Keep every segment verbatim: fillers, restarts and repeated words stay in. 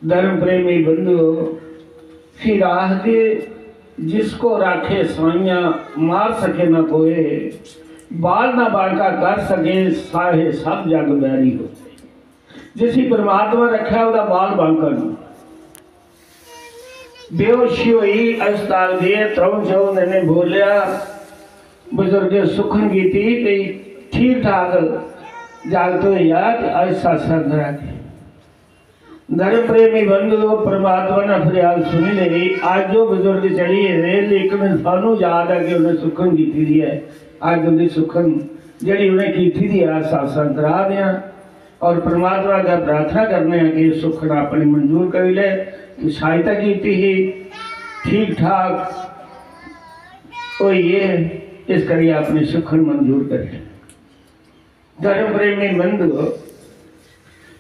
धर्म प्रेमी बंधुओ, फिर आखदे, "जिसको राखे साइयां, मार सके ना कोई, बाल ना बांका कर सके, साहे सब जग बैरी होते।" जिसी परमात्मा रखा, ओहदा बाल बांका नहीं। बेहोशी होई, अस्पताल गए, त्रौं चौं दिनें बोलेआ, बुजुर्गे सुखन कीती, "भई ठीक ठाक जागत होई जा ते अज्ज सत्संग करागे।" धर्म प्रेमी बंधुओ, परमात्मा ने फरियाद सुनी लेई। अज्ज ओह बुजुर्ग चली गेदे, लेकिन सानू याद है कि उन्हें सुखन कीती दी है। अज्ज उंदी सुखन जेहड़ी उन्हें कीती दी है, अस सत्संग करा दे हां। और परमात्मा अग्गें प्रार्थना करने हैं कि सुखन अपनी मंजूर करी ले। सहायता कीती ही, ठीक ठाक होई है, इस करियै अपनी सुखन मंजूर करी ले। धर्म प्रेमी बंधुओ,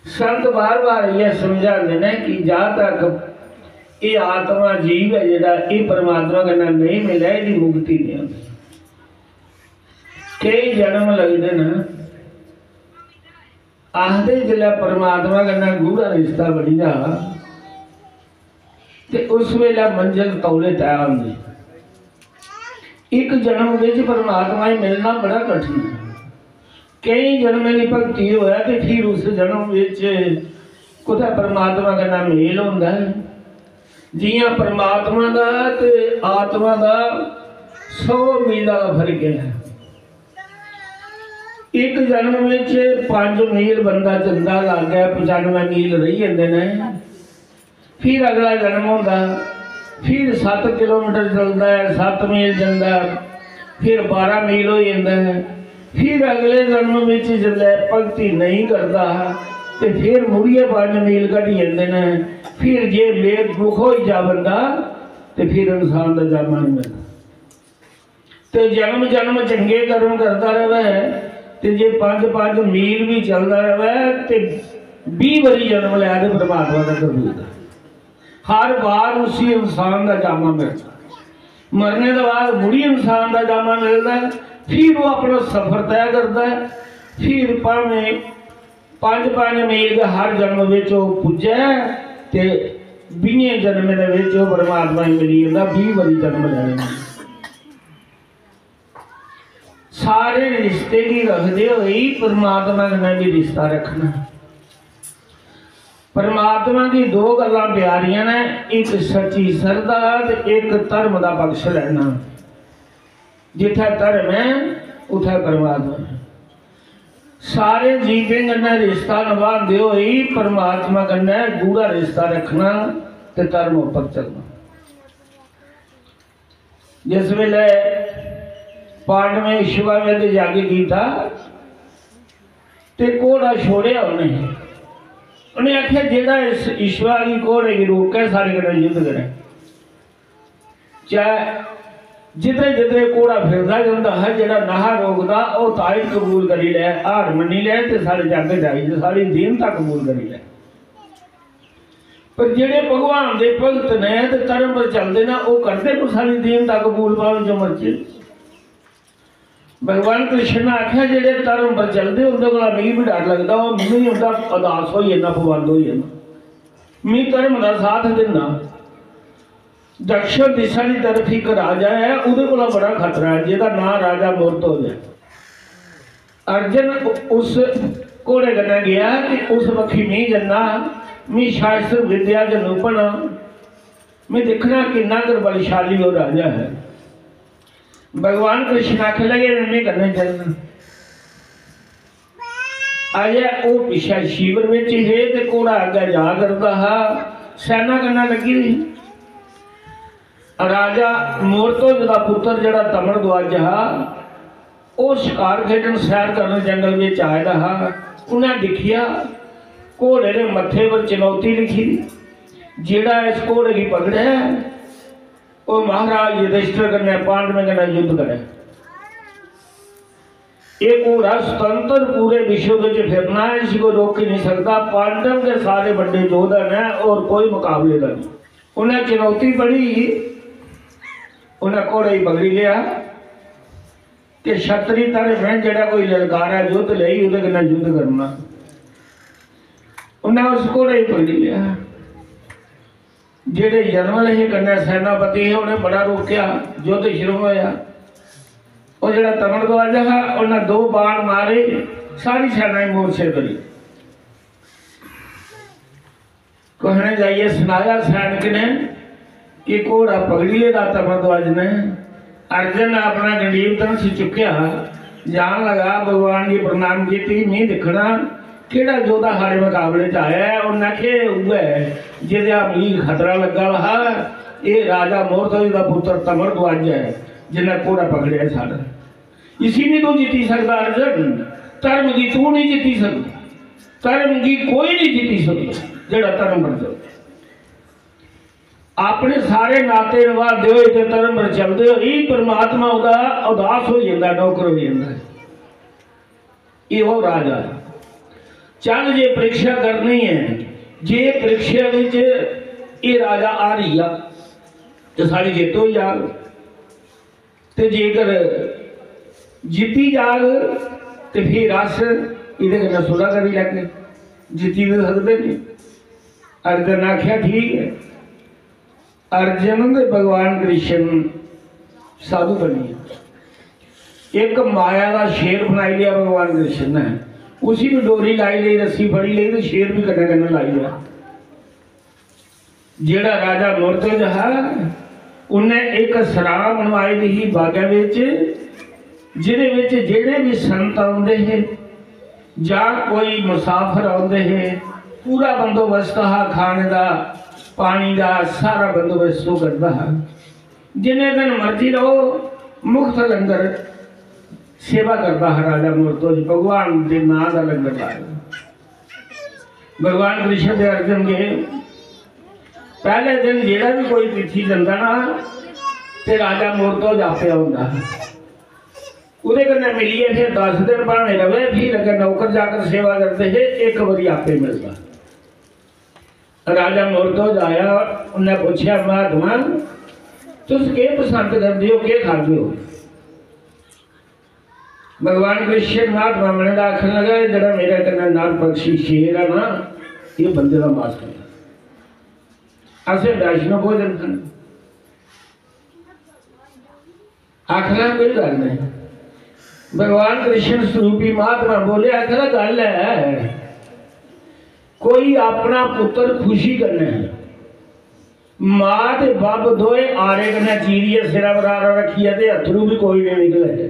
संत बार बार यह समझाते हैं कि जहाँ तक ये आत्मा जीव है, जेड़ा ये परमात्मा कन्नै नहीं मिले, इसकी मुक्ति नहीं होती। कई जन्म लगदे न। आखदे, जिसलै परमात्मा कन्नै गूढ़ा रिश्ता बनी जा, ते उस वेले मंजिल तौले तय होंदी। इक जन्म विच परमात्मा गी मिलना बड़ा कठिन है। केई जन्में दी भक्ति होऐ ते फिर उस जन्म विच कुतै परमात्मा कन्नै मेल होंदा है। जियां परमात्मा दा ते आत्मा दा सौ मील दा फर्क है। इक जन्म विच पंज मील बंदा जंदा, लागै पचानवैं मील रेही जंदे ने। फिर अगला जन्म होंदा, फिर सत्त किलोमीटर चलदा ऐ, सत्त मील जंदा ऐ, फिर बारां मील होई जंदा ऐ। फिर अगले जन्म विच जिसलै भक्ति नेईं करदा, ते फिर मुड़ियै पंज मील घटी जंदे न। फिर जे बेवकूफ होई जा बंदा, ते फिर इंसान दा जन्म नहीं मिलदा। ते जन्म जन्म चंगे कर्म करदा रवै, ते जे पंज पंज मील भी चलदा रवै, ते बीह बारी जन्म लै ते परमात्मा तक पुजदा। हर बार उसी इंसान दा जामा मिलदा। मरने दे बाद मुड़ी इंसान दा जामा मिलदा ऐ। फिर ओह् अपना सफर तय करदा ऐ। फिर भामें पंज पंज मील गै हर जन्म बिच ओह् पुज्जै, ते बीहें जन्में दे बिच ओह् परमात्मा गी मिली जंदा, बीह बारी जन्म लैने। सारे रिश्ते गी रखदे होई परमात्मा कन्नै भी रिश्ता रखना। परमात्मा गी दो गल्लां प्यारियां न, इक सच्ची सरधा ते इक धर्म दा पक्ष लैना। जित्थै धर्म ऐ, उत्थै परमात्मा ऐ। सारे जीवें कन्नै रिश्ता नभांदे होई परमात्मा कन्नै गूढ़ा रिश्ता रखना ते धर्म उप्पर चलना। जिस बेल्लै पांडवें अश्वमेध यज्ञ कीता ते घोड़ा छोड़ेआ उ'नें। उ'नें आखेआ, "जेह्ड़ा इस अश्वा गी, घोड़े गी रोकै, साढ़े कन्नै युद्ध करै।" चाहे जिधरे जिधरे घोड़ा फिरदा जंदा हा, जेह्ड़ा नहा रोकदा, ओह् ताईद कबूल करी लै, हार मन्नी लै ते साढ़े जंग जाई, साढ़ी दीनता कबूल करी लै। पर जेह्ड़े भगवान दे भगत न ते धर्म पर चलदे न, ओह् करदे कुसै दी दीनता कबूल, भावें जो मर्जी। भगवान कृष्ण ने आखेआ, "जेह्ड़े धर्म पर चलदे, उं'दे कोला मिगी बी डर लगदा, ओह् मिगी उं'दा उदास होई जन्ना, पबंद होई जन्ना। मी धर्म दा साथ दिन्ना।" दक्षिण दिशा दी तरफ इक राजा ऐ, ओह्दे कोला बड़ा खतरा ऐ, जेह्दा नांऽ राजा मुर्त हो जाए। अर्जन उ-, उस घोड़े कन्नै गेआ कि उस बक्खी मी जन्ना, मी शास्त्र विद्या च निपुण आं, मी दिक्खना किन्ना कर बलशाली ओह् राजा ऐ। भगवान कृष्ण आखन लगे, "मैं कन्नै चलना।" अजें ओह् पिच्छे शिविर बिच हे ते घोड़ा अग्गें जा करदा हा, सैना कन्नै लग्गी दी ही। राजा मोरध्वज दा पुत्तर जेह्ड़ा तमणध्वज हा, ओह् शकार खेडन सैर करन जंगल बिच आए दा हा। उन्नै दिक्खेआ घोड़े दे मत्थे पर चनौती लिखी दी, "जेह्ड़ा इस घोड़े गी पकड़ै, ओह् महाराज युधिष्ठिर कन्नै, पांडवें कन्नै युद्ध करै।" एह् घोड़ा स्वतंत्र पूरे विश्व बिच फिरना ऐ, इसी कोई रोकी नहीं सकदा। पांडव के सारे बड़े योद्धा न और कोई मुकाबले का नहीं। उन्हें चुनौती पड़ी, उन्हें घोड़े ही पकड़ी लिया कि क्षत्रिय धर्म है, जेड़ा कोई ललकारा युद्ध लेई, ओहदे कन्नै युद्ध करना। उन्हें उस घोड़े ही पकड़ी लिया। जेह्ड़े जनरल हे कन्नै सैनापति हे, उ'नें बड़ा रोकेआ, युद्ध शुरू होया। ओह् जेह्ड़ा तमरध्वज हा, उ'न्नै दो बाण मारे, सारी सैना गी मोर्छे करी। कुसै ने जाइयै सनाया सैनक ने कि घोड़ा पकड़ी लेदा तमरध्वज ने। अर्जन ने अपना गंडीव धनुष चुक्केआ, जान लगा, भगवान गी प्रणाम कीती, "मी दिक्खना केह्ड़ा योद्धा साढ़े मकाबले च आया ऐ।" उ'न्नै आखेआ, "एह् उ'ऐ ऐ जेह्दा मिगी खतरा लग्गा दा हा। एह् राजा मोरध्वज दा पुत्तर तमरध्वज ऐ, जिन्नै घोड़ा पकड़ेआ साढ़ा।" इसी नहीं तू जित्ती सकदा अर्जुन, धर्म गी तू नहीं जित्ती सकदा, धर्म गी कोई नहीं जित्ती सकदा जेड़ा धर्म पर चलदा। अपने सारे नाते निभांदे होए ते धर्म पर चलदे होए परमात्मा ओदा उदास हो जंदा, नौकर हो जंदा। एहो राजा चल जे परीक्षा करनी है, जे परीक्षा विच एह राजा हारी गेआ ते साढ़ी जित्त होई जाग। ते जेकर जित्ती जाग ते फिर अस एह्दे कन्नै सुलह करी लैगे, जित्ती ते सकदे नहीं। अर्जुन ने आखेआ, "ठीक ऐ।" अर्जुन ते भगवान कृष्ण साधु बनी गे। इक माया दा शेर बनाई लेआ भगवान कृष्ण ने, उसी भी डोरी लाई लेई, रस्सी फड़ी लेई ते शेर भी कन्नै कन्नै लाई लेआ। जेड़ा राजा मुर्तज हा, उन्नै इक सरां बनवाई दी ही बागै विच, जिदे विच जेड़े भी संत औंदे हे जां कोई मुसाफर औंदे हे, पूरा बंदोबस्त हा खाने दा, पानी दा, सारा बंदोबस्त ओह करदा हा। जिन्ने दिन मर्जी रहो, मुफ्त लंगर सेवा करदा हा राजा मुर्तज, भगवान दे नां दा लंगर लाया। भगवान कृष्ण दे अर्जुन गे, पैह्ले दिन जेह्ड़ा बी कोई तिथि जंदा ना, ते राजा मोरध्वज आपे औंदा हा। ओह्दे कन्नै मिलियै फिर दस दिन भामें र'वै, फिर अग्गें नौकर चाकर सेवा करदे हे, इक बारी आपे मिलदा। राजा मोरध्वज आया, उन्नै पुच्छेआ, "महात्मा, तुस केह् पसंद करदे ओ, केह् खांदे ओ?" भगवान कृष्ण महात्मा बने दा आखन लगा, "एह् जेह्ड़ा मेरे कन्नै नर पक्षी शेर ऐ ना, एह् बंदे दा मास खंदा। असें वैष्णव भोजन खाना।" आखना कोई गल्ल नहीं। भगवान कृष्ण स्वरूपी महात्मा बोले, आखना गल्ल है, कोई अपना पुत्र खुशी कन्नै मां ते बब्ब दोए आरे कन्नै चीरियै सिरै पर आरा रक्खियै ते अत्थरू बी कोई निं निकले।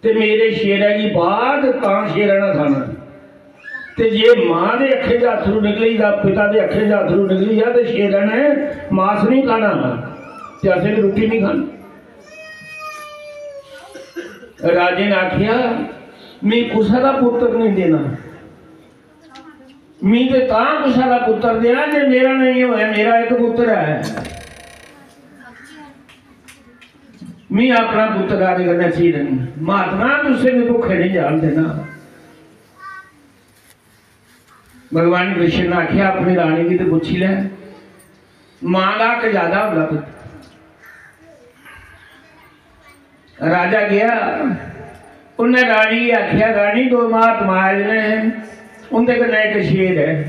ते मेरे शेरै गी बाह्र तां शेरै ने खाना। ते जे मां दे अक्खें चा अत्थरू निकली जा, पिता दे अक्खें चा अत्थरू निकली जा, ते शेरै ने मास निं खाना, ते असें बी रुट्टी निं खानी। राजे ने आखेआ, "मी कुसै दा पुत्तर निं देना।" मी ते तां कुसै दा पुत्तर देआं जे मेरा नेईं होऐ, मेरा इक पुत्तर ऐ। मी अपना पुत्तर आदे कन्नै चीरन। महात्मा, तुसें गी भुक्खे नेईं जान देना। भगवान कृष्ण ने आखेआ, "अपनी रानी गी ते पुच्छी लै, मां दा हक ज्यादा होंदा पुत्तर।" राजा गया, उन्नै रानी गी आखेआ, "रानी, दो महात्मा आए दे न, उं'दे कन्नै इक शेर ऐ।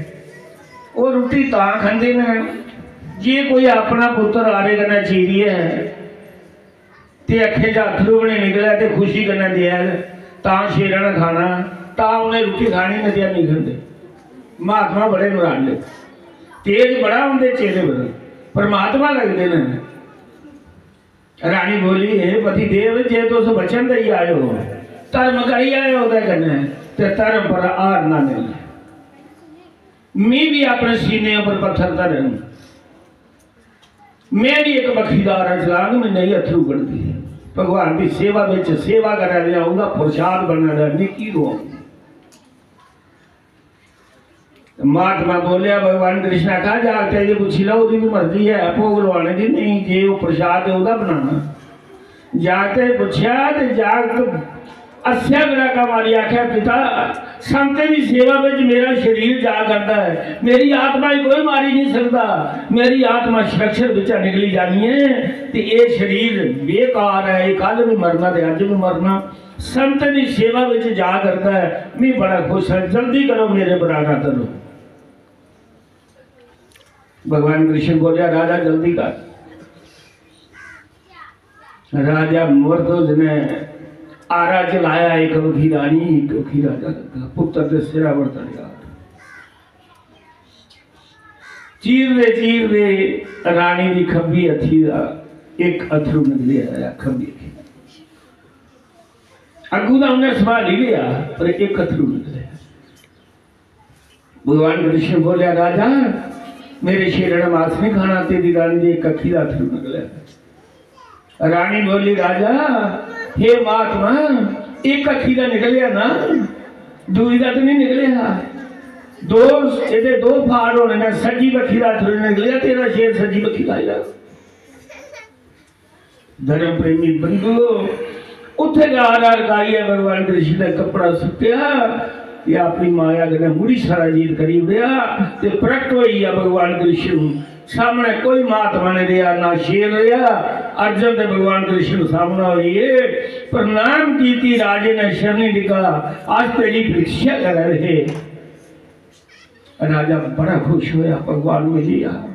ओह् रुट्टी तां खंदे न जे कोई अपना पुत्तर आरे कन्नै चीरियै ते अक्खें चा अत्थरू बी निं निकलै ते खुशी कन्नै देऐ, तां शेरै ने खाना, तां उ'नें रुट्टी खानी, नेईं ते नेईं खंदे।" महात्मा बड़े नराले, तेज बड़ा उं'दे चेहरे पर, परमात्मा लगदे न। रानी बोली, "हे पति देव, जे तुस वचन देई आए ओ, धर्म करी आए ओ ओह्दे कन्नै, ते धर्म पर हारना नेईं। मी भी अपने सीने उप्पर पत्थर धरन, में भी इक बक्खी दा आरा चलांग, में नेईं अत्थरू कढदी।" भगवान दी सेवा बिच सेवा करै दे, उं'दा प्रसाद बनै दा, निक्की रोआ। महात्मा बोलेआ, भगवान कृष्ण आखा, "जागतै गी पुच्छी लैओ, ओह्दी बी मर्जी ऐ भोग लोआने दी, नेईं जे ओह् प्रसाद ऐ ओह्दा बनाना।" जागतै पुच्छेआ ते जागत हस्सेआ गड़ाका मारी आखेआ, "पिता, संतें दी सेवा बिच मेरा शरीर जा करदा ऐ, मेरी आत्मा गी कोई मारी नहीं सकदा, मेरी आत्मा शरक्षर बिच्चा निकली जानी ऐ ते एह् शरीर बेकार ऐ, एह् कल बी मरना ते अज्ज बी मरना।" संत दी सेवा विच जा करदा ऐ, मी बड़ा खुश ऐ। जल्दी करो, मेरे पर आना करो। भगवान कृष्ण बोलिया, "राजा, जल्दी कर।" राजा मुरत उसने आरा चलाया, एक बखी रानी, एक बखी राजा लगा। पुत्र दे सिरा पर तड़िया। चीरदे चीरदे रानी दी खब्बी अक्खी दा एक अथरू निकली आया, खब्बी अक्खी दा। अग्गू दा उन्हें संभाली लिया, पर एक अथरू निकले। भगवान कृष्ण बोलिया, "राजा, मेरे शेरे ने मांस नहीं खाना, तेरी रानी दे एक अक्खी दा अथरू निकले।" रानी बोली, "राजा, हे महात्मा, एक अक्खी दा निकलिया ना, दूई दा तो नहीं निकलिया। दो, एदे दो फाड़ होने ने, सज्जी बक्खी दा अथरू निकलिया, तेरा शेर सज्जी बक्खी दा आया।" धर्म प्रेमी बंधुओ, उत्थे गै आरा रकाइयै भगवान कृष्ण ने कपड़ा सुट्टेआ ते अपनी माया कन्नै मुड़ी सारा जीत करी ओड़ेआ ते प्रकट होई गेआ भगवान कृष्ण। सामने कोई महात्मा नहीं रहा, ना शेर रहा। अर्जुन ते भगवान कृष्ण सामने होई गे। प्रणाम कीती राजे ने शरणी डिगा, "आज तेरी परीक्षा कर रहे।" राजा बड़ा खुश होया, भगवान मिली गया।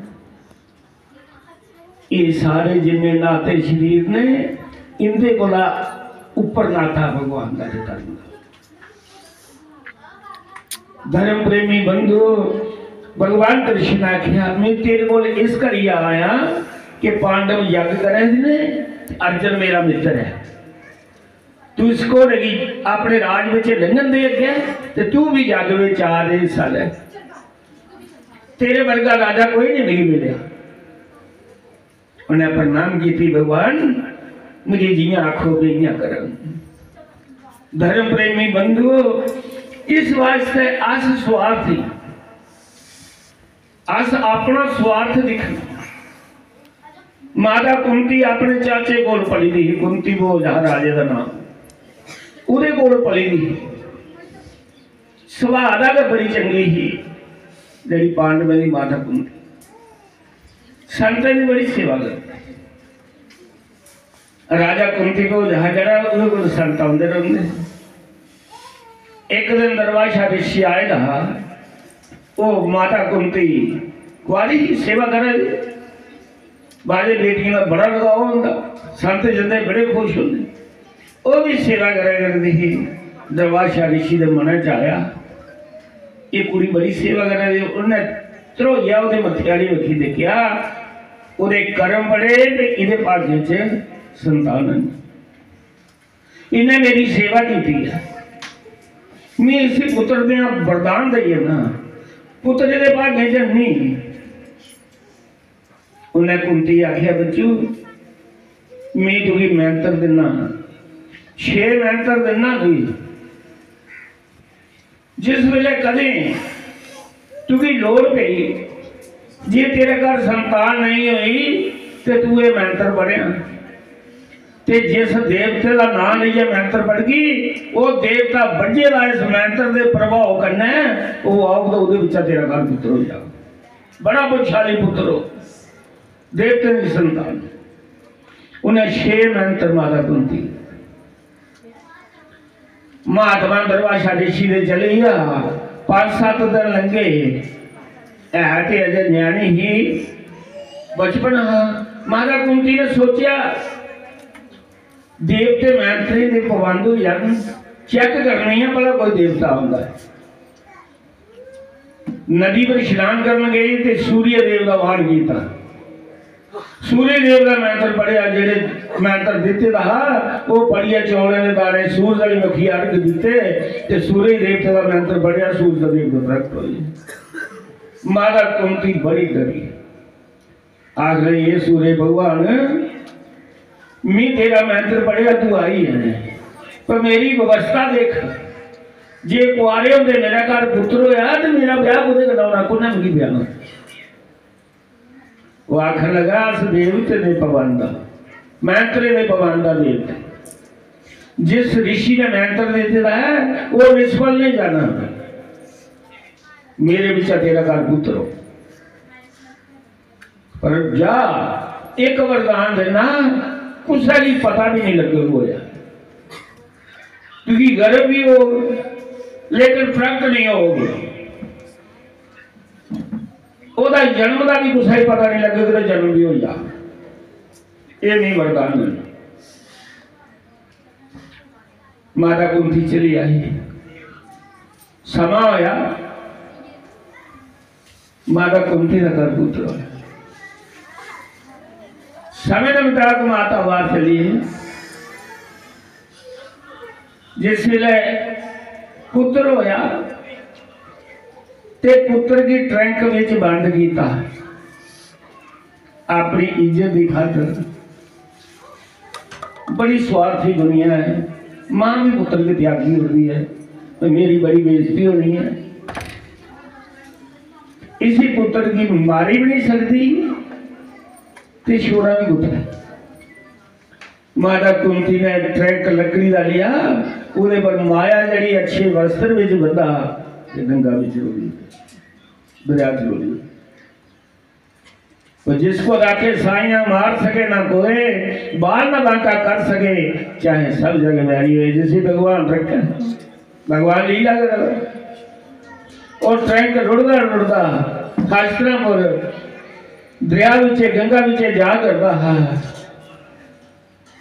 ये सारे जिन्ने नाते शरीर ने, इंदे कोला ऊपर नाता भगवान दा ते धर्म दा। धर्म प्रेमी बंधु, भगवान कृष्ण ने आख्या, "मैं तेरे कोल इस करियै आया कि पांडव यज्ञ करे ने, अर्जुन मेरा मित्र है। तू इस घोड़े गी अपने राज बिच लंघन दे अग्गे, ते तू भी यज्ञ बिच आ, दे हिस्सा ले। तेरे वर्गा राजा कोई नहीं मिगी मिलेआ।" उन्हें प्रणाम कीती, "भगवान, मिगी जियां आखोगे इयां करंग।" धर्म प्रेमी बंधुओ, इस वास्ते अस स्वार्थी, अस अपना स्वार्थ दिखना। माता कुंती अपने चाचे कोल पली दी ही, कुंती भोज हा राजे दा नाम, ओदे कोल पली दी ही। सुभाऽ दा गै बड़ी चंगी ही जेह्ड़ी पांडवें दी माता कुंती। संतें दी बड़ी सेवा करदी। राजा कुंती भोज हा जेह्ड़ा, ओह्दे कोल संत औंदे रौंह्दे। इक दिन दुर्वासा रिशी आए दा हा। ओह् माता कुंती कुआरी ही, सेवा करा दी। बाजे बेटियें दा बड़ा लगाव होंदा, संत जंदे बड़े खुश होंदे। ओह् भी सेवा करा करदी ही। दुर्वासा रिशी दे मनै च आया, "एह् कुड़ी बड़ी सेवा करा दी।" उन्नै ध्रोइयै ओह्दे मत्थे आह्ली बक्खी दिक्खेआ, ओह्दे कर्म बड़े ते एह्दे भाग्य च संतान न। इन्नै मेरी सेवा कीती ऐ, में इसी पुत्र देआं, वरदान देई ओड़ना, पुत्र एह्दे भाग्य च नेईं। उन्नै कुंती गी आखेआ, "बच्चू, में तुगी मैंत्र दिन्ना, छे मैंत्र दिन्ना तुगी। जिस बेले कदें तुगी लोड़ पेई, जे तेरे घर संतान नेईं होई, ते तू एह् मैंत्र पढ़ेआं। ते जिस देवते दा नांऽ लेइयै मैंत्र पढ़गी, ओह् देवता बज्झे दा इस मैंत्र दे प्रभाव कन्नै ओह् औग, ते ओह्दे बिच्चा तेरा घर पुत्र होई जाग।" बड़ा बलशाली पुत्र हो, देवतें दी संतान। उन्हें छे मैंत्र माता कुंती। महात्मा दुर्वासा रिशी दे चले गया, पंज सत्त दिन लंघे। है ते अजें ञ्याणी ही, बचपन हा। माता कुंती ने सोचेआ, "देवते मैंत्रें दे पाबंद होई जान, चेक करनी ऐ भला कोई देवता आंदा ऐ।" नदी पर स्नान करन गई ते सूर्य देव दा वाहन कीता। सूर्य देव दा मैंत्र पढ़ेआ, जेह्ड़े मैंत्र दित्ते दा हा, ओह् पढ़ियै चौलें दे दाने सूरज आह्ली बक्खी अर्घ दित्ते ते सूर्य देवते दा मैंत्र पढ़ेआ, सूरज देव प्रकट होए। माता कुंती बड़ी डरी। आखदे, "हे सूर्य भगवान, में तेरा मैंत्र पढ़ेआ, तू आई है, पर मेरी व्यवस्था देख, जे कुआरे होंदे मेरा घर पुत्र होया ते मेरा ब्याह कुदे कन्नै होना, कुन्नै मिगी ब्याह होना?" वो आखन लगा, "अस देवते दे पाबंद आ, मैंत्रे दे पाबंद आ देवते। जिस ऋषि ने मैंत्र दित्ते दा है, वो निष्फल नहीं जाना। मेरे बिच्चा तेरा घर पुत्र हो।" पर जा, इक वरदान देना, कुसै गी पता भी नहीं लग्गग होया। तुगी गर्व भी होग, लेकिन प्रकट नहीं होग। ओह्दा जन्म दा बी कुसै गी पता नहीं लग्गे, कुतै जन्म बी होई जा। एह् नहीं वरदान मिलना। माता कुंती चली आई, समां होया, माता कुंती दा गर्भ पुत्र होया। समय दे मुताबक माता बाहर चली गई। जिस वेले पुत्र होया ते पुत्र गी ट्रैंक विच बंद कीता, अपनी इज्जत दी खातर। बड़ी स्वार्थी दुनिया है। मां भी पुत्र की त्यागी होती है, तो मेरी बड़ी बेइज्जती होनी है। इसी पुत्र की मारी भी नहीं सकती, ते छोड़ा भी पुत्र है। माता कुंती ने ट्रैंक लकड़ी का लिया, ਉਹਦੇ पर माया ਜਿਹੜੀ अच्छे वस्त्र ਵਿੱਚ ਬੰਦਾ, ਤੇ ਗੰਗਾ ਵਿੱਚ ਰੋੜੀ, ਦਰਿਆ ਚ ਰੋੜੀ। तो जिसको राखे साइयां मार सके ना कोई, बाल ना बांका कर सके, चाहे सब जग न्यारी होए। जिसे भगवान रखे, भगवान लीला कर। और ट्रैंक रुड़दा रुड़दा हस्तिनापुर दरिया विचे, गंगा विचे जा करता है।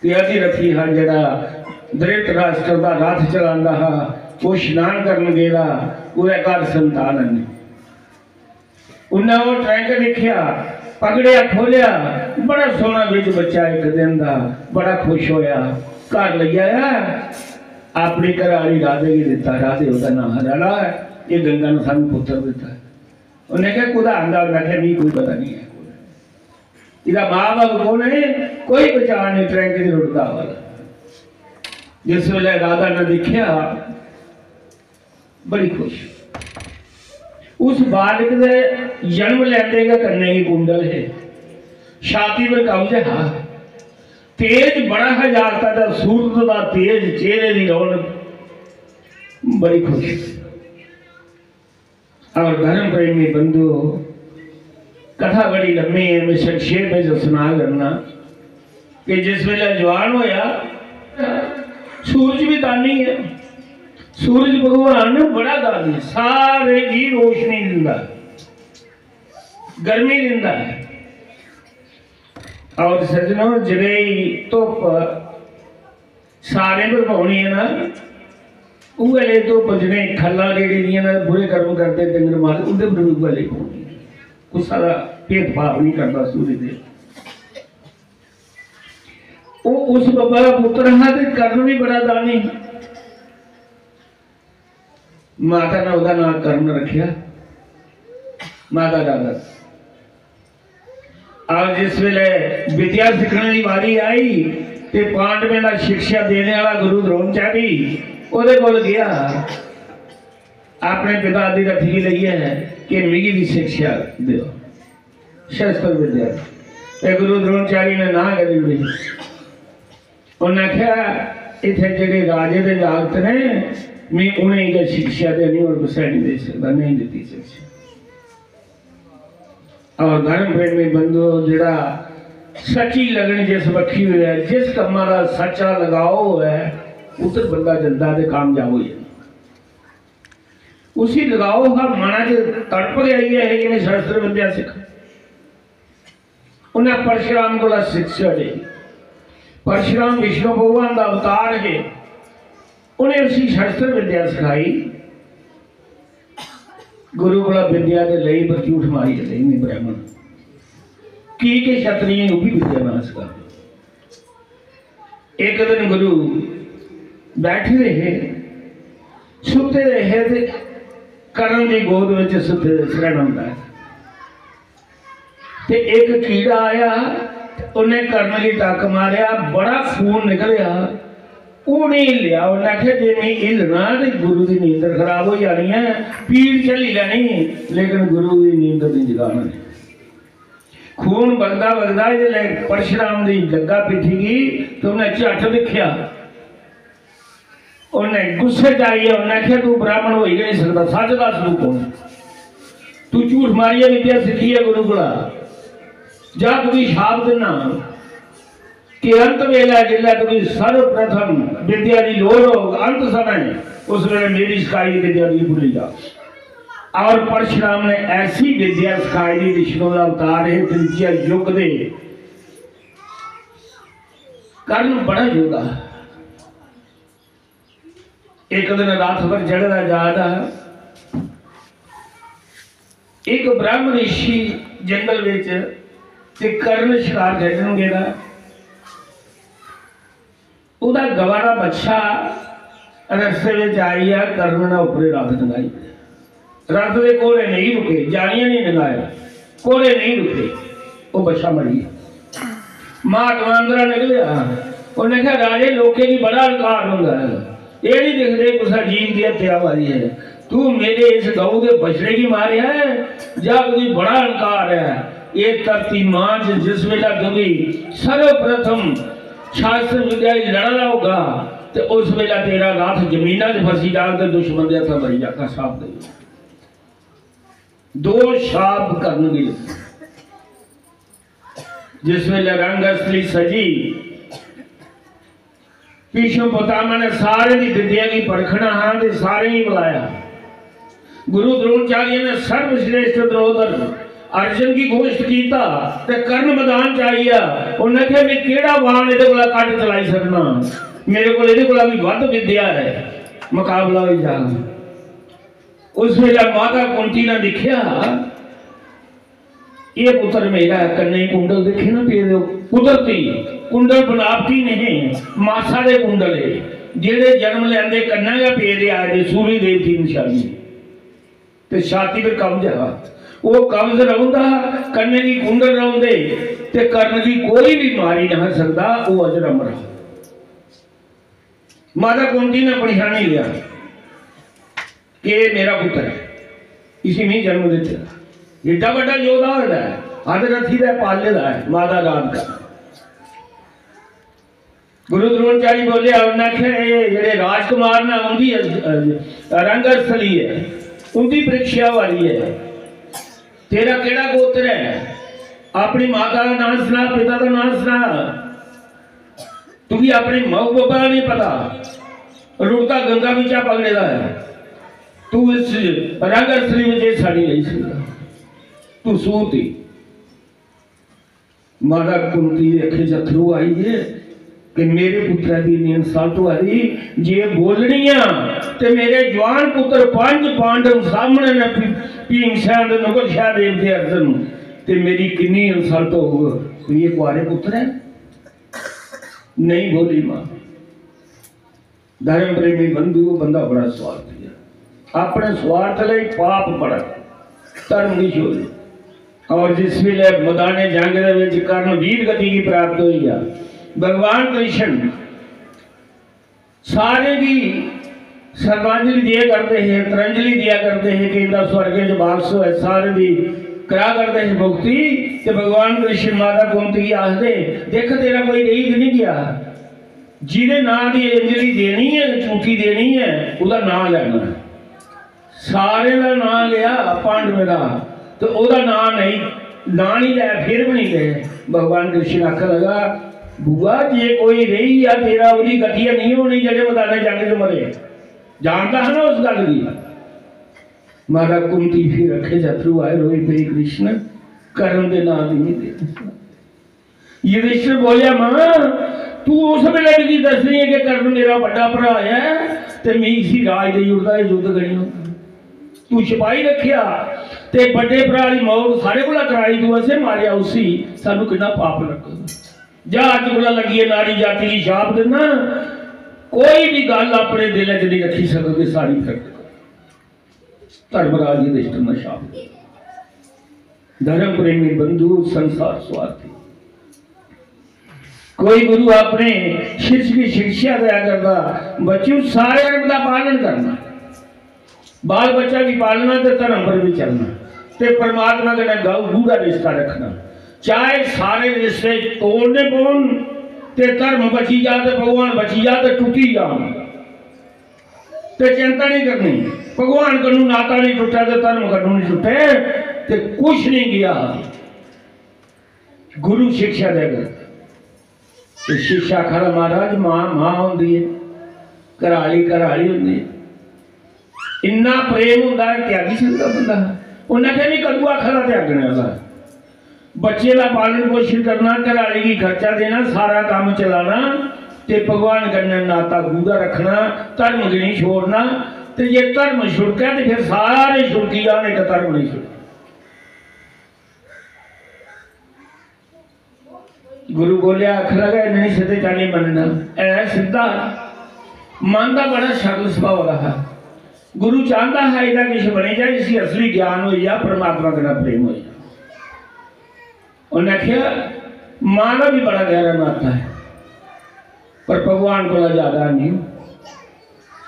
ते अति रथी हा, जेड़ा धृतराष्ट्र दा रथ चलांदा हा, वो स्नान करन गेदा, ओह्दे घर संतान है नहीं। उन्नै ओह् ट्रैंक दिक्खेआ, पकड़ेआ, खोलेआ, बड़ा सोहना बिच बच्चा इक दिन दा, बड़ा खुश होया, घर लेई आया, अपनी घरआली राधे गी दित्ता। राधे ओह्दा नाम हा, राधा, एह् गंगा ने सानू पुत्र दित्ता। उन्नै आखेआ, "कुत्थै आंदा?" उन्नै आखेआ, "मिगी कोई पता नहीं है। एह्दा मां बब्ब कौन है, कोई पहचान नहीं।" ट्रैंक च रुड़दा आवा दा। जिस वेले राधा ने दिक्खेआ, बड़ी खुश। उस बालक दे जन्म लैंदे गै कन्ने गी कुंडल हे, छाती पर कवच हा, तेज बड़ा हा जागता दा, सूरत दा तेज, चेहरे दी रौनक, बड़ी खुश। और धर्म प्रेमी बंधुओ, कथा बड़ी लम्मी है, मैं संक्षेप में जो सुना करना कि जिस वेले जवान होया, सूरज भी दानी है। सूरज भगवान बड़ा दानी, सारे गी रोशनी दिंदा, गर्मी दिंदा है। और सज्जनो, जनेही धुप्प सारें पर पौनी है ना, उ'ऐ लेई धुप्प, जि'नें खल्लां रेड़ी दियां न, बुरे कर्म करदे, डंगर मारदे, उं'दे पर बी उ'ऐ लेई पौनी है। कुसै दा भेदभाव नहीं करदा सूरज देव। ओह् उस बब्बा दा पुत्र हा ते कर्ण भी बड़ा दानी हा। माता ने ओह्दा नां कर्ण रखेआ, माता राधा। और जिस वेले विद्या सीखने की बारी आई ते पांडवें दा शिक्षा देने वाला गुरु द्रोणाचार्य ओह्दे कोल गया अपने पिता दी रथ गी लेइयै कि मिगी भी शिक्षा देओ, शस्त्र विद्या। ते गुरु द्रोणाचार्य ने ना करी ओड़ी। उन्नै आखेआ, "इत्थै जेह्ड़े राजे दे जागत ने, में उ'नेंगी गै शिक्षा देनी, होर कुसै गी नेईं देई सकदा, नेईं दित्ती शिक्षा।" और धर्म प्रेमी बंधुओ, जेह्ड़ा सच्ची लगन जिस बक्खी होऐ, जिस कम्मा दा सच्चा लगाव होऐ, उद्धर बंदा जंदा ते कामयाब होई जंदा। उसी लगाव हा, मना च तड़प गै आई है कि मैं शस्त्र विद्या सिक्खां। उन्हें परशुराम कोला शिक्षा लेई। परशुराम विष्णु भगवान दा अवतार है, उन्हें उसी शस्त्र विद्या सिखाई। गुरु कोला विद्या ते लेई, पर झूठ मारी लेई, नहीं ब्राह्मण। की के क्षत्रिय ओह् भी विद्या ना सिखाई। एक दिन गुरु बैठे दे हे, सुते दे हे ते कर्ण दी गोद विच सुते दे, सिरहाना होंदा है। ते एक कीड़ा आया, उन्हें कर्ण गी टक मारेआ, बड़ा खून निकलेआ। ओह् नहीं हिल्लेआ। उन्हें आखेआ, "जे में हिल्लना ते गुरु दी नींदर खराब हो जानी है, पीड़ झल्ली लैनी, लेकिन गुरु दी नींदर नहीं जगाना।" खून बगदा बगदा जिसलै परशुराम दी लग्गा पिट्ठी गी, ते उन्हें झट दिक्खेआ। उन्हें गुस्से च आइयै उन्हें आखेआ, "तू ब्राह्मण होई गै नहीं सकदा, सच दस तू कौन? तू झूठ मारियै विद्या सिक्खी है गुरु कोला। जा, तुगी शाप दिन्ना कि अंत वेला जिसलै तुगी सर्वप्रथम विद्या दी लोड़ होग, अंत समय, उस वेले मेरी सखाई दी विद्या तुगी भुल्ली जा।" और परशुराम ने ऐसी विद्या सिखाई दी, विष्णु का अवतार है, तृतीय युग दे। कर्ण बड़ा योद्धा, एक दिन रथ पर चढ़दा जा रहा, एक ब्रह्म ऋषि जंगल विच ते कर्ण शिकार खेडन गेदा। ओहदा गवा दा बच्चा रस्ते विच आई आ, कर्ण ने उपरे रथ टंगाई। रथ दे घोड़े नहीं रुके, जानियां नहीं टंगाए, घोड़े नहीं रुके, वो बच्चा मरी गया। महात्मा अंदरा निकलिया, उन्हें कहा, "राजे, लोकें गी बड़ा अहंकार होंदा है, ये नहीं दिखदे कुसै जीव की हत्या मारी है। तू मेरे इस गऊ दे बछड़े की मारे है, जा तुझे बड़ा अहंकार है। ये धरती मां च जिस वेला तुगी सर्वप्रथम शास्त्र विद्या गी लड़ा दा होगा, ते उस वेला तेरा रथ जमीना च फसी जाग ते दुश्मन दे हत्था मरी जागा।" साफ कही। दो शाप कर्ण गी लग्गे। जिस वेले रंग अस्थली सजी, भीष्म पितामह ने सारे दी विद्या की परखना हा ते सारे ही बुलाया। गुरु द्रोणाचार्य ने सर्वश्रेष्ठ द्रोणधर अर्जुन की गोष्ठ कीता ते कर्ण मैदान च आई गया। उन्हें आखेआ, "मैं केड़ा बाण इहदे कोला घट्ट चलाई सकना, मेरे कोल इहदे कोला भी वध विद्या है, मुकाबला होई जाग।" उस वेले माता कुंती ने दिखेआ, "ये पुत्र मेरा है।" कन्ने कुंडल दिखे ना पेदे, कुदरती कुंडल, बनावटी नहीं, मासा दे कुंडल है, जेड़े जन्म लैंदे कन्ने गै पेदे आए दे, सूर्य देव दी निशानी। ते छाती पर कब्ज हा, वो कब्ज रौंदा, कन्ने दी कुंडल रौंदे, ते कर्ण दी कोई भी मारी ना सकदा, वो अजर अमर हा। माता कुंती ने पन्छाणी लिया कि ये मेरा पुत्र है, इसी मैं जन्म दित्ते दा। एड्डा बड्डा योद्धा होए दा है, अध रथी दा पाले दा है, माता रात का। गुरु द्रोणाचार्य बोले, उन्हें आखेआ, "ये जेह्ड़े राजकुमार ना, उंदी अ-, अ-, रंग अस्थली है, उंदी परीक्षा वाली है। तेरा केड़ा गोत्र है? अपनी माता दा नाम सना, पिता दा नाम सना।" तुगी अपने माऊ बब्बा दा नहीं पता, रुड़दा गंगा बिचा पकड़े दा है। तू इस रंग अस्थली में जे साड़ी नहीं सकदा। तू सूत ही। माता कुंती दे अखे च अथरू आई गे कि मेरे पुत्रै दी इन्नी insult होआ दी, जे बोलनी आ ते मेरे जवान पुत्र पंज पांडव सामने ने भी-, भीम सैन दे नौकर सहदेव दे अर्जुन, ते मेरी किन्नी insult होग। तू ये कुआरे पुत्र है? नहीं बोली मां। धर्म प्रेमी बंधु, वो बंदा बड़ा स्वार्थी है, अपने स्वार्थ लिए पाप बड़ा, धर्म की चोरी। और जिस वेले मैदाने जंग दे विच कर्ण वीर गति की प्राप्त हुई है, भगवान कृष्ण सारे दी श्रद्धांजलि दिया करते हैं, तिलांजलि दिया करते हैं कि इंदा स्वर्ग च वापस होए, सारे दी करा करते हैं भक्ति। ते भगवान कृष्ण माता कुंती गी आखदे, "देख, तेरा कोई रेही ते नहीं गया, जिदे नां दी अंजलि देनी है, चूटी देनी है, ओहदा नां लैना है।" सारे दा नां लिया पांडवें दा, ते ओहदा नां नहीं, नां नहीं लिया, फिर भी नहीं गए। भगवान कृष्ण आखन लगा, "बुआ, जे कोई रेही या तेरा, ओहदी गति नहीं होनी, जेड़े मैदाने जंग च मरे।" जानदा है ना उस गल गी। माता कुंती फिर अखे च अथरू आए, रोई पई, "कृष्ण, कर्ण दे नां दी नहीं देनी।" युधिष्ठिर बोलिया, "मां, तू उस वेले मिगी दसनी है कि कर्ण मेरा बड़ा भरा है, ते मैं इसी राज देई ओड़दा, एह युद्ध करी ओड़दा। तू छपाई रखेआ, ते बड़े भरा दी मौत सारे कोला कराई, तू असें मारेआ उसी, सानू किन्ना पाप लगग। जा, अज्ज कोला लग्गियै नारी जाति गी शाप दिन्ना, कोई भी गल्ल अपने दिलै च नहीं रखी सकग, सारी प्रगट कर।" धर्मराज युधिष्ठिर ने शाप दिया। धर्म प्रेमी बंधु, संसार स्वार्थी। कोई गुरु अपने शिष्य की शिक्षा दिया करदा, बच्चों, सारे धर्म का पालन करना, बाल बच्चा की पालना ते धर्म पर भी चलना, ते परमात्मा कन्नै गौ-, गूढ़ा रिश्ता रखना, चाहे सारे रिश्ते तोड़ने पौन ते धर्म बची जा ते भगवान बची जा ते टुटी जान। ते चिंता नहीं करनी, भगवान कन्नू नाता नहीं टुटा ते धर्म कन्नू नहीं टुटे, ते कुछ नहीं गया। गुरु शिक्षा देगा। ते शिष्य आखा दा, "महाराज, मां मां होंदी है, घराली घराली होंदी है।" इन्ना प्रेम होंदा ऐ, त्यागी सकदा बंदा? उन्नै आखेआ, "मी कदूं आखा दा त्यागने आह्ला?" बच्चे दा पालन पोषण करना, घरै आह्ले गी खर्चा देना, सारा कम्म चलाना ते भगवान कन्नै नाता गूढ़ा रक्खना, धर्म गी नेईं छोड़ना। ते जे धर्म छुड़कै ते फिर सारे छुड़की जान, इक धर्म नेईं छुड़कै। गुरु बोलेआ, आखन लगा, "इन्ने सिद्धे चाल्ली मनना ऐ, सिद्धा मन दा बड़ा सरल सुभाऽ दा हा।" गुरु चांहदा हा एह्दा किश बनी जा, इसी असली ज्ञान होई जा, परमात्मा कन्नै प्रेम होई जा। उन्नै आखेआ, "मां दा बी बड़ा गैहरा नाता ऐ, पर भगवान कोला ज्यादा नेईं।"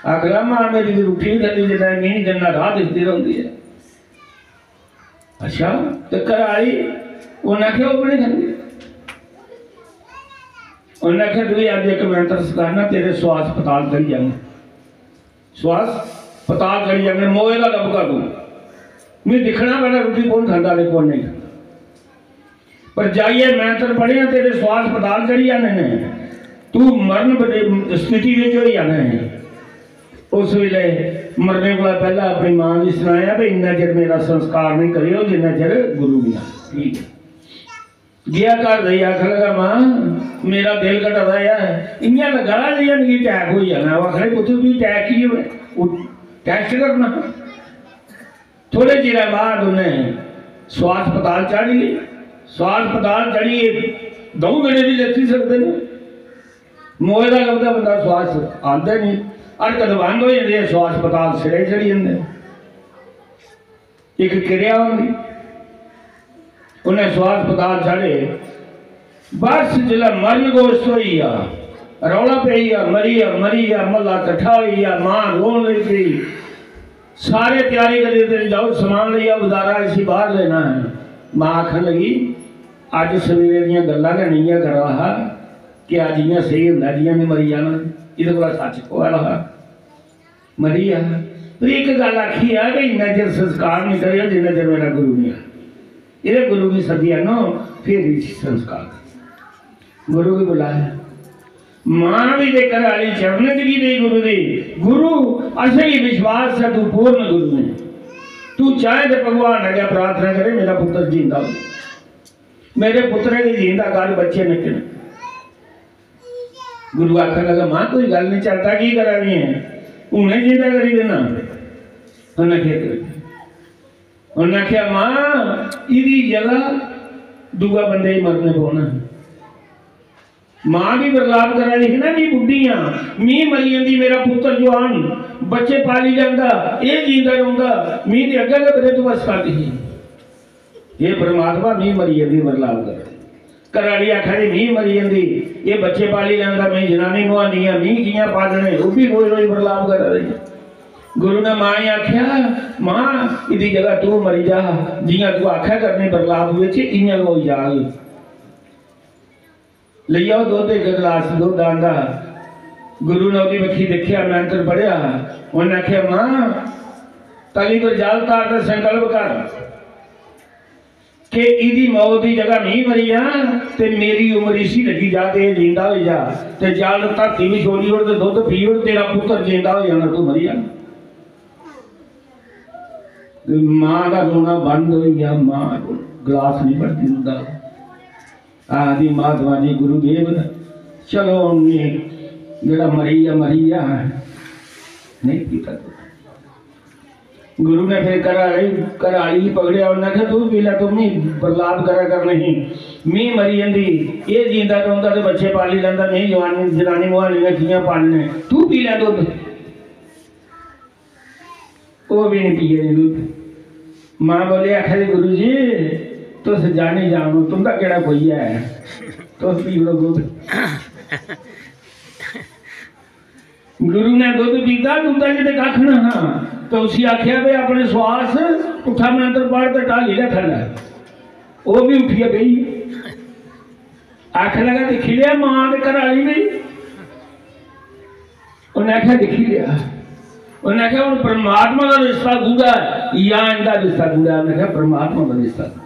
आखदा, "मां मेरी दी रुट्टी नहीं खंदी, जिन्ना मिगी दिन रात दिखदी रौंहदी ऐ।" अच्छा, ते घरै आह्ली? उन्नै आखेआ, "ओह् बी निं खंदी।" उन्नै आखेआ, "तुगी अज्ज इक मंत्र सखाना, तेरे स्वास पताल चली जाने, स्वास पताल चली जाने, मोए दा लब्भगा तू। में दिक्खना पैह्लें रुट्टी कौन खंदा ते कौन नेईं खंदा। पर जाइयै मंत्र पढ़ेआं, तेरे स्वास पताल चली जाने ने, तू मरण बदे-, स्थिति बिच होई जाना है।" उस वेले मरने कोला पैह्ला अपनी मां गी सनाया, "भाई, इन्ना चिर मेरा संस्कार नहीं करेओ, जिन्ना चिर गुरु नहीं आए।" ठीक है। गेआ घर जाइयै आखन लगा, "मां, मेरा दिल घटा दा ऐ।" इ'यां लग्गा दा जि'यां मिगी attack होई जाना। ओह् आखन लगी, "पुत्तर, तुगी attack की होआ? Test करना।" थोड़े चिरै बाद उन्नै स्वास पताल चाढ़ी लेई। स्वास पताल चढ़ियै द'ऊं दिनें दी लेती सकदे न। मोए दा लभदा बंदा, स्वास आंदे नहीं, हरकत बंद हो जाती है, स्वास पताल सिरे चढ़ी जंदे। इक किरिया होंदी, उन्हें स्वास पताल चाढ़े। बस जिसलै मरण गोश्त होई गेआ, रौला पेई गेआ, "मरी गेआ, मरी गेआ", म्हल्ला किट्ठा होई गेआ, मां रोन लगी पेई। सारे त्यारी करी दित्ती, "जाओ, समान लेई आओ बजारा, इसी बाहर लेना है।" मां आखन लगी, "अज्ज सवेरे दियां गल्लां गै नेहियां करा दा हा कि अज्ज इ'यां सेही होंदा जि'यां में मरी जाना, एह्दे कोला सच्च होआ दा हा, मरी गेआ।" पर इक गल्ल आखी ऐ कि इन्ना चिर संस्कार नहीं करेओ जिन्ना चिर मेरा गुरु नहीं आया। एह्दे गुरु गी सद्दी आनो, फिर इसी संस्कार करो। गुरु गी बुलाया। मां बी ते घरै आह्ली चरणें च गी पेई गुरु दी, "गुरु, असेंगी विश्वास ऐ तू पूर्ण गुरु है, तू चाहे ते भगवान अग्गें प्रार्थना करे, मेरा पुत्र जींदा हो, मेरे पुत्रै गी जींदा कर, बच्चे निक्के न।" गुरु आखन लगा, "मां, कोई गल्ल नहीं, चलदा की करा दी है, हुनै जींदा करी देना।" उन्नै आखेआ, उन्नै आखेआ, "मां, एह्दी जगह दूआ बंदे गी मरने पौना।" मां भी बरलाप करा दी ही ना, "मी बुड्ढी आं, मी मरी जंदी, मेरा पुत्तर जुआन, बच्चे पाली लैंदा, एह् जींदा रौंह्दा, मी ते अग्गें गै बृद्ध अवस्था च ही। हे परमात्मा, मी मरी जंदी, बरलाप करा दी।" घरै आह्ली आखा दी, "मी मरी जंदी, एह् बच्चे पाली लैंदा, में जनानी मुहानी आं, मी कि'यां पालने?" ओह् बी रोई रोई बरलाप करा दी। गुरु ने मां गी आखेआ, "मां, एह्दी जगह तू मरी जा, जि'यां तू आखै करनी बरलाप बिच, इ'यां गै होई जाग।" लेई आओ दुद्ध, इक गलास दुद्ध आंदा। गुरु ने ओह्दी बक्खी दिक्खेआ, मंत्र पढ़ेआ। उन्नै आखेआ, "मां, तली पर जल धर ते संकल्प कर कि एह्दी मौत दी जगह मी मरी जा ते मेरी उम्र इसी लग्गी जा ते एह् जींदा होई जा। ते जल धरती बी छोड़ी ओड़ ते दुद्ध पी ओड़, तेरा पुत्तर जींदा होई जाना, तू मरी जाना।" ते मां दा रोना बंद होई गेआ, मां गलास नहीं भरदी दुद्धा। आखदी, "महात्मा जी, गुरुदेव, चलो, उन्हें जेह्ड़ा मरी गेआ, मरी गेआ, नहीं पीता दुद्ध।" गुरु ने फिर घरा आह्ली, घरा आह्ली गी पकड़ेआ, उन्नै आखेआ, "तू पी लै, तू मी बरलाप करा कर नहीं, मी मरी जंदी, एह् जींदा रौंह्दा ते बच्चे पाली लैंदा, में जवानी, जनानी मुहानी ने कि'यां पालने, तू पी लै दुद्ध।" ओह् बी निं पिए दे दुद्ध। मां बोले, आखा दे, "गुरु जी, तुस जानी जानो, तुं'दा केह्ड़ा कोई ऐ, तुस पी ओड़ो दुद्ध।" गुरु ने दुद्ध पीता, दुद्धा च ते कक्ख ना हा, ते उसी आखेआ, "बे, अपने सुआस पुट्ठा मंत्र पढ़ ते ढाली लै थल्लै।" ओह् बी उट्ठियै बेही गे। आखन लगा, "दिक्खी लेआ, मां ते घरै आह्ली बी।" उन्नै आखेआ, "दिक्खी लेआ।" उन्नै आखेआ, "हून परमात्मा दा रिश्ता गूढ़ा ऐ जां इं'दा रिश्ता गूढ़ा ऐ?" उन्नै आखेआ, "परमात्मा दा रिश्ता गूढ़ा ऐ।"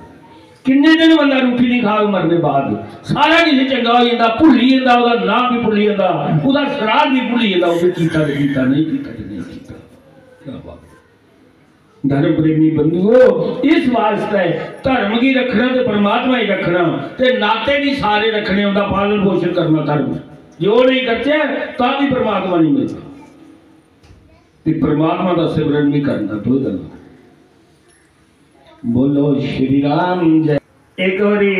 किन्ने दिन बंदा रुट्टी नहीं खाग मरने बाद, सारा किश चंगा होई जंदा, भुल्ली जंदा, ओह्दा नांऽ बी भुल्ली जंदा, ओह्दा सराध बी भुल्ली जंदा, उस कीता ते कीता, नेईं कीता ते नेईं कीता। क्या बात है। धर्म प्रेमी बंधुओ, इस वास्तै धर्म गी रक्खना ते परमात्मा गी रक्खना ते नाते बी सारे रक्खने, उं'दा पालन पोषण करना धर्म। जे ओह् नेईं करचै तां बी परमात्मा नेईं मिलदा। ते परमात्मा दा सिमरन बी करना, दो गल्लां। बोलो श्री राम जय। एक बारी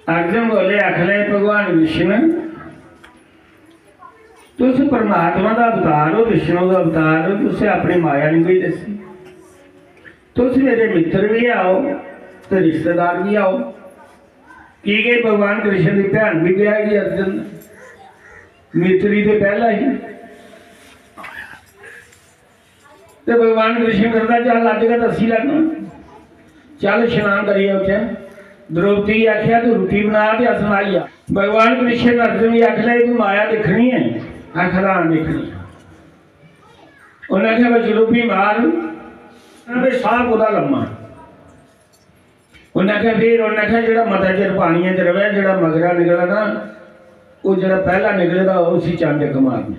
अर्जुन बोले, आखले भगवान विष्णु, तुस परमात्मा दा अवतार हो, विष्णु दा अवतार हो, तुसें अपनी माया नहीं कोई दसी। तुस मेरे मित्र भी आओ ते रिश्तेदार भी आओ। की के भगवान कृष्ण दी भैन भी ब्याह गई अर्जुन ने। मित्री ते पहला ही। ते भगवान कृष्ण करदा, "चल अज्ज गै दस्सी लैना, चल शनान करियै उत्थै।" द्रौपदी गी आखेआ, "तू रुट्टी बना ते अस न्हाई आ।" भगवान कृष्ण अर्जुन गी आखदा, "तू माया दिक्खनी ऐ?" आखदा, "हां दिक्खनी।" उन्नै आखेआ, "बस चलो भी मार।" ते साह कुदा लम्मा। उन्नै आखेआ, "फिर," उन्नै आखेआ, "जेह्ड़ा मता चिर पानियै च रवै, जेह्ड़ा मगरा निकलै ना, ओह् जेह्ड़ा पैह्ला निकले दा, उसी चंद इक मारना।"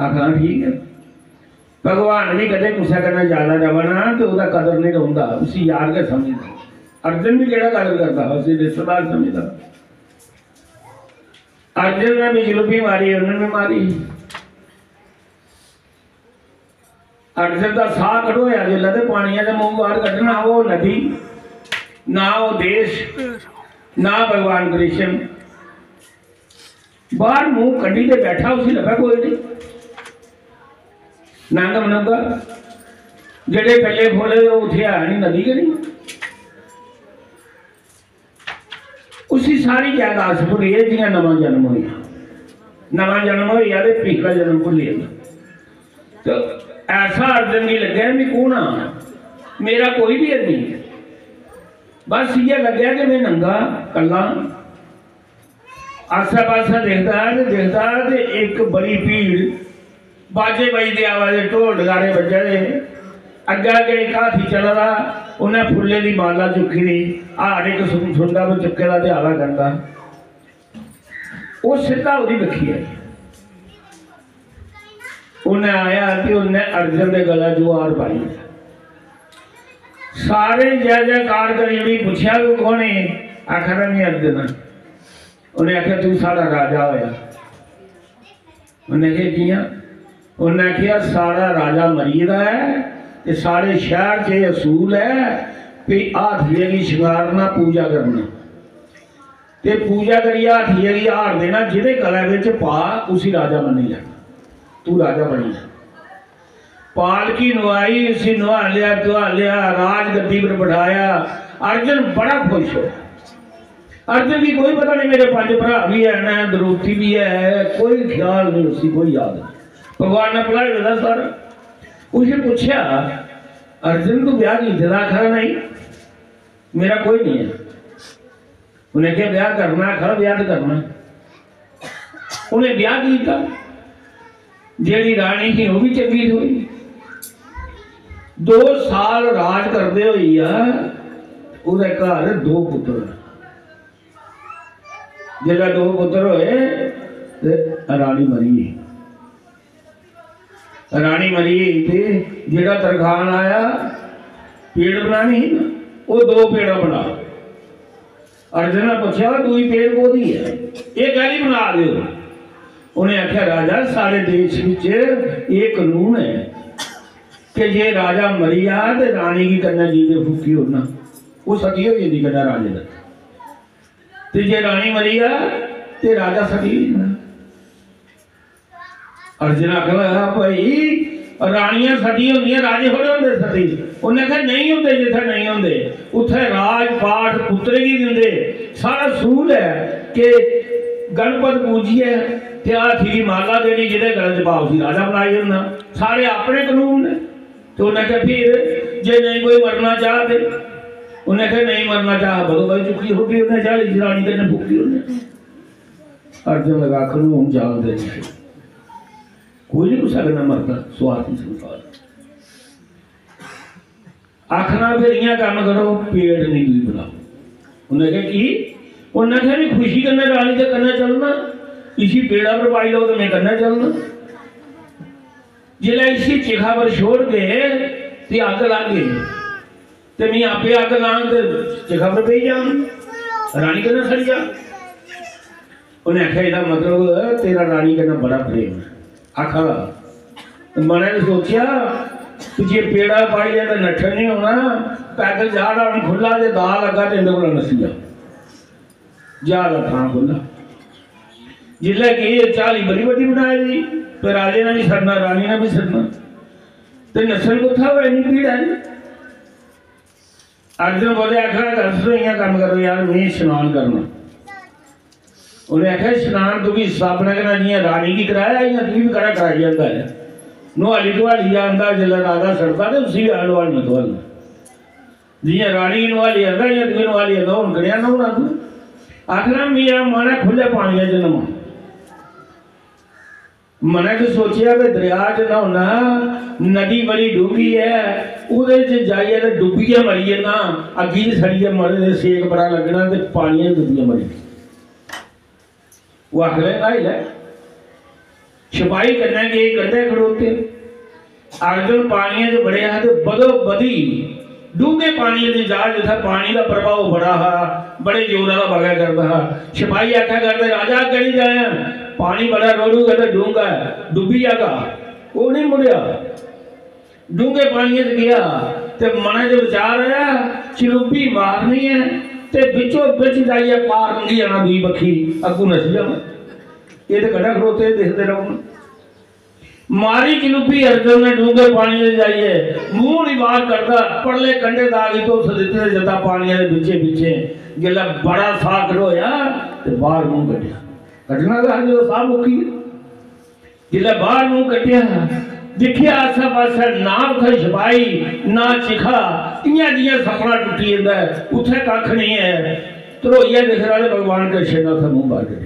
आखा, "ठीक ऐ।" भगवान बी कदें कुसै कन्नै ज्यादा रवै ना ते ओह्दा कदर निं रौंह्दा, उसी यार गै समझदा। अर्जुन बी केह्ड़ा कदर करदा हा, उसी रिश्तेदार समझदा। अर्जुन ने बी जुल्फी मारी, उन्नै बी मारी। अर्जुन दा साह कढोया जिसलै ते पानियै दे मूंह बाहर कड्ढना, ओह् नदी, ना ओह् देश, ना भगवान कृष्ण। बाहर मूंह कड्ढी ते बैठा, उसी लब्भा कोई नहीं। नंग मनोगा जेह्ड़े कल्ले खोले, ओह् उत्थै है नहीं, नदी गै नहीं। उसी सारी यादाश्त भुल्ली गेई, जि'यां नमां जन्म होई। नमां जन्म होई जा ते पिछला जन्म भुल्ली जंदा। तो ऐसा अर्जुन गी लग्गेआ, "मैं कौन आं? मेरा कोई भी नहीं।" बस इ'यै लग्गेआ कि मैं नंगा, कल्ला। आस्सै पास्सै दिखदा ते दिखदा ते इक बड़ी भीड़, बाजे बजदे आवा दे, ढोल नगाड़े बज्जा दे, अग्गै अग्गै इक हाथी चला दा, उन्नै फुल्लें दी माला चुक्की दी, हार इक सुं-, सुंडा पर चुक्के दा ते आला करदा। ओह् सिद्धा ओह्दी बक्खी आई। उन्नै आया ते उन्नै अर्जुन दे गला जो हार पाई। सारे जय जयकार करी उड़ी, पुच्छेआ, "तू कौन है?" आखा दा, "मैं अर्जुन आं।" उन्नै आखेआ, "तू साढ़ा राजा होया।" उन्नै आखेआ, "कि'यां?" उन्नै आखेआ, "साढ़ा राजा मरी गेदा ऐ ते साढ़े शैह्र च एह् असूल ऐ भई हाथियै गी शंगारना, पूजा करना ते पूजा करियै हाथियै गी हार देना, जेह्दे गलै बिच पा उसी राजा मन्नी लैना, तू राजा बनी जा।" पालकी नुआई, उसी नुहा लिया, धुआ लिया, राज गद्दी पर बठाया। अर्जुन बड़ा खुश होया। अर्जुन गी कोई पता नहीं, मेरे पंज भरा भी है ना, द्रौपदी भी है, कोई ख्याल नहीं, उसी कोई याद नहीं। भगवान ने भुलाई देना सारा। उसे पूछा, "अर्जुन, तू ब्याह कीते दा?" आखा, "नहीं, मेरा कोई नहीं है।" उन्हें क्या ब्याह करना? आखा, "ब्याह तो करना।" उन्हें ब्याह कीता। जेह्ड़ी रानी ही, ओह् बी चंगी थ्होई। दो साल राज करदे होई आ, ओह्दे घर दो पुत्तर। जेल्लै दो पुत्तर होए ते रानी मरी गेई। रानी मरी गेई ते जेह्ड़ा तरखान आया, पेड़ बनानी ही ना, ओह् दो पेड़ां बना। अर्जुन ने पुच्छेआ, "दूई पेड़ कोह्दी ऐ? एह् कैह्ली बना दे ओ?" उ'नें आखेआ, "राजा, साढ़े देश बिच एह् कनून ऐ कि जे राजा मरी जा ते रानी गी कन्नै जींदे फूकी ओड़ना, ओह् सती होई जंदी कन्नै राजे दे। ते जे रानी मरी जा ते राजा सती होई जंदा।" अर्जुन आखन लगा, "भाई, रानियां सती होंदियां, राजे थोड़े होंदे सती।" उन्नै आखेआ, "नेईं होंदे, जित्थै नेईं होंदे, उत्थै राज पाठ पुत्तरे गी दिंदे। साढ़ा सूल ऐ कि गणपत पूजियै ते हाथी दी माला देनी, जेह्दे गले च पा उसी राजा बनाई ओड़ना। साढ़े अपने कनून न।" ते उन्नै आखेआ, "फिर जे नेईं कोई मरना चाह् ते?" उन्नै आखेआ, "नेईं मरना चाह्, बदो बदी चुक्की फुट्टी उन्नै, चाह् जनानी कन्नै फूकी उन्नै।" अर्जुन लगा आखन, "हून जान दे तुझे, कोई नहीं कुसै कन्नै मरदा, स्वार्थी संसार।" आखना, "फिर इ'यां कम्म करो, पेड़ नहीं दूई बनाओ।" उन्नै आखेआ, "की?" उन्नै आखेआ, "भी खुशी कन्नै रानी दे कन्नै चलना, इसी पेड़ा पर पाई लैओ ते मैं कन्नै चलना।" जिसलै इसी चिखा पर छोड़गे ते अग्ग लागे, ते मी आपे अग्ग लांग ते चिखा पर पेई जांग, रानी कन्नै सड़ी जांग। उ'नें आखेआ, "एह्दा मतलब तेरा रानी कन्नै बड़ा प्रेम ऐ।" आखा दा। ते मनै ने सोचेआ कि जे पेड़ा पाई लेआ ते नट्ठन निं होना, पैदल जा रहा हून खु'ल्ला, जे दाऽ लग्गा ते इं'दे कोला नस्सी जा। जा दा थां खु'ल्ला। जिसलै कि एह् झाली बड़ी बड्डी बनाई दी, ते राजे ने बी सड़ना, रानी ने बी सड़ना, ते नस्सन कुत्थै होऐ इन्नी भीड़ा च? अर्जुन बोले, "आखा, दस तो इ'यां कम्म करो यार, में शनान करना।" उ'नें आखेआ, "शनान तुगी इस स्हाबै कन्नै जि'यां रानी गी कराया, इ'यां तुगी बी करा कराई जंदा ऐ। नुहाली धुआली जंदा, जिसलै राजा सड़दा ते उसी बी नोहालना धुआलना। जि'यां रानी गी नोहाली जंदा, इ'यां तुगी नोहाली जंदा, हून कनेहा न्हौना तूं?" आखना, "मेरा मन ऐ खु'ल्ले पानियै च न्हौना।" मनै च सोचेआ कि दरेआ च न्हौना, नदी बड़ी डूंह्गी ऐ, ओह्दे च जाइयै ते डुब्बियै मरी जन्ना, अग्गी च सड़ियै मरे दे सेक बड़ा लग्गना ते पानियै च डुब्बियै मरी। ओह् आखदे, "न्हाई लै।" सपाही कन्नै गे, कंढै खड़ोते। अर्जुन पानियै च बड़ेआ ते बदो बदी डूंह्गे पानियै च जा, जित्थै पानी दा प्रभाव बड़ा हा, बड़े जोर आह्ला बगै करदा हा। सपाही आखा करदे, "राजा, अग्गें निं जायां, पानी बड़ा रोड़ू ऐ ते डूंह्गा ऐ, डुब्बी जागा।" ओह् निं मुड़ेआ, डूंह्गे पानियै च गेआ ते मनै च विचार आया, "चलूपी मारनी ऐ ते बिच्चो बिच्च जाइयै पार लंघी जाना दूई बक्खी, अग्गूं नस्सी जाना। एह् ते कंढै खड़ोते दिखदे रौह्न।" मारी चलूपी अर्जुन ने डूंह्गे पानी च जाइयै, मूंह निं बाह्र करदा, परले कंढे दा गी धुस्स दित्ते ते जद्दा पानियै दे बिच्चे बिच्चे जिसलै बड़ा साह् कढोआ ते बाह्र मूंह कड्ढेआ। कड्ढना गै हा, जदूं साह् मुक्की गेआ। जिसलै बाह्र मूंह कड्ढेआ, दिक्खेआ आस्सै पास्सै ना उत्थै छपाई, ना चिखा, इ'यां जि'यां सपना टुट्टी जंदा ऐ, उत्थै कक्ख निं ऐ। ध्रोइयै दिखदा ते भगवान कृष्ण ने उत्थै मूंह बाह्र कड्ढेआ।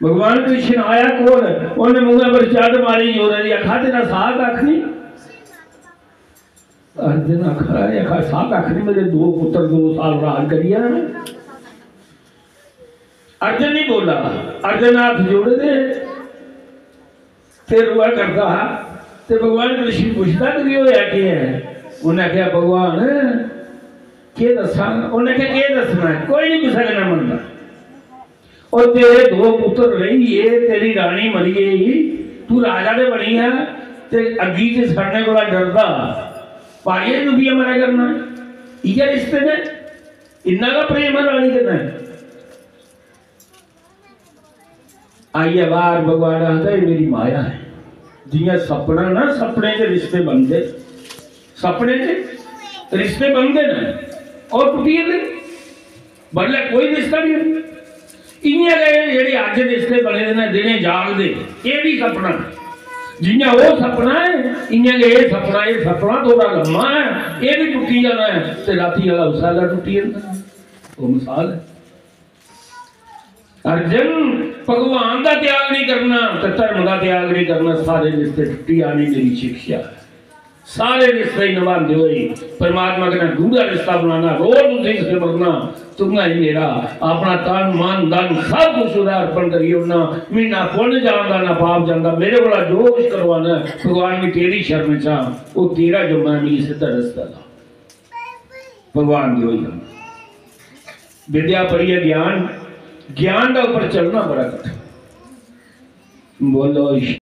भगवान कृष्ण आया कोल, उन्हें मुंहै पर चढ़ मारी, जोरै दी आखा, "तेरा साह् कक्ख निं?" अर्जुन आखा, "एह् आखा, साह् कक्ख निं, मेरे दो पुत्तर दो साल राज करियै ना।" अर्जुन नहीं बोला, अर्जुन हाथ जोड़े दे ते रोआ करदा हा। ते भगवान कृष्ण पुछदा, "तुगी होया केह् ऐ?" उन्हें आखेआ, "भगवान, केह् दस्सां?" उन्हें आखेआ, "केह् दस्सना ऐ? कोई निं कुसै कन्नै मनदा।" और तेरे दो पुत्र रेही गे, तेरी रानी मरी गेई, तू राजा ते बनी गेआ, ते अग्गी च सड़ने कोला डरदा, पानियै च डुब्बियै मरा करना। इ'यै रिश्ते न, इन्ना गै प्रेम ऐ रानी कन्नै। आइयै बाहर भगवान आखदा, "एह् मेरी माया ऐ।" जि'यां सपना ना, सपने च रिश्ते बनदे, सपने च रिश्ते बनदे न और टुटी जंदे। बडलै कोई रिश्ता नहीं। इ'यां गै एह् जेह्ड़े अज्ज रिश्ते बने दे न, दिनें जागदे, एह् बी सपना ऐ। जि'यां ओह् सपना ऐ, इ'यां गै एह् सपना, एह् सपना थोह्ड़ा लम्मा ऐ, एह् बी टुट्टी जाना ऐ, ते रातीं आह्ला उस आह्ला टुट्टी जंदा ऐ। ओह् मिसाल ऐ। अर्जन, भगवान दा त्याग नहीं करना ते धर्म दा त्याग नहीं करना, सारे रिश्ते टुट्टी जाने, मेरी शिक्षा ऐ। सारे रिश्ते निभांदे होए परमात्मा कन्नै गूढ़ा रिश्ता बनाना, रोज उसी सिमरना। तुं'दा ही मेरा अपना तन, मन, धन सब कुछ ओह्दा अर्पण करी ओड़ना। मी ना पुन्न जानदा, ना पाप जानदा। मेरे कोला जो कुछ करवाना ऐ, भगवान, मी तेरी शरण च आं, ओह् तेरा जुम्मा ऐ, मिगी सिद्धा रस्ता ला। भगवान दी होई जाना। विद्या पढ़ियै ज्ञान, ज्ञान दा उप्पर चलना बड़ा कठिन। बोलो